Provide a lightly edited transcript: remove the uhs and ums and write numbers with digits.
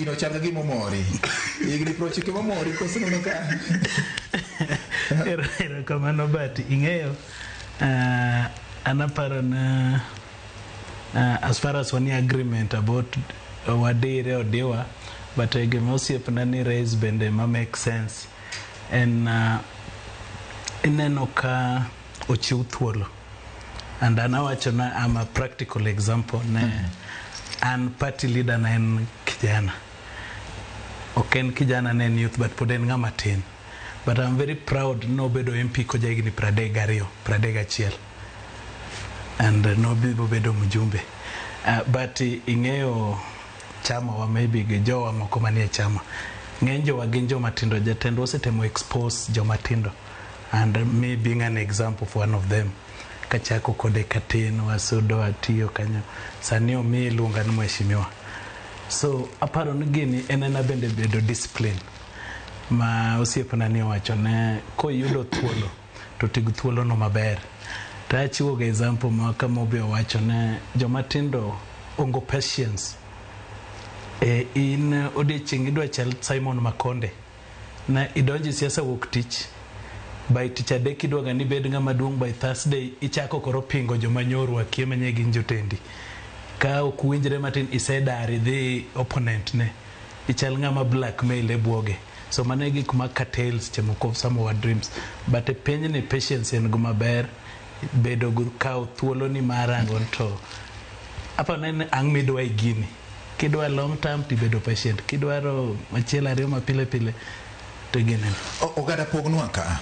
Gino chal ka gima omori. Higni 90 momori koso neno ka Erokamano, but ing'eyo, an aparo na as far as wanie agreement about wadire odiwa, but gima osiepna ni raise bende ma make sense en ineno ka ochiw thuolo and an awacho na I'm a practical example ne an party leader na en kijana, ok en kijana ne en youth, but pod en ng'ama tin, but I'm very proud nobedo MP koja higni 32, 31, and nobiro bedo mjumbe, but ing'eyo chama wa maybe gi jowa moko manie chama, ng'eny jowa gin joma tindo. Jatendwa osetemo expose joma tindo, and me being an example of one of them, kachako kode katin wasudo atiyo kanyo, sani omiyi iluonga ni mheshimiwa. So aparo ni gini en ena bende bedo discipline ma osiepna ni owacho ne koyudo thuolo to tig thuolo no maber. To achiwo ga example ma kama obe owacho ne joma tindo ongo patience. E, in odiechieng' idwa chal Simon Makonde na idonjo e siasa wuok tich, by tich adek idwaga ni ibed ng'ama duong', by Thursday ichako koro pingo joma nyoro akia manye gin jotendi, ka ok winjre matin isedar idhi opponent ne ichal ng'ama blackmail e buoge. So mano e gik ma curtail seche moko some of our dreams, but e pinyni patience en gima ber bedo go, kawo thuolo ni mar rango to aparo ni en ang' midwa e gini. Kidwa long term tibedo patient, kidwaro machielo ariyo ma pile pile to gineno. Oganda pognwa ka.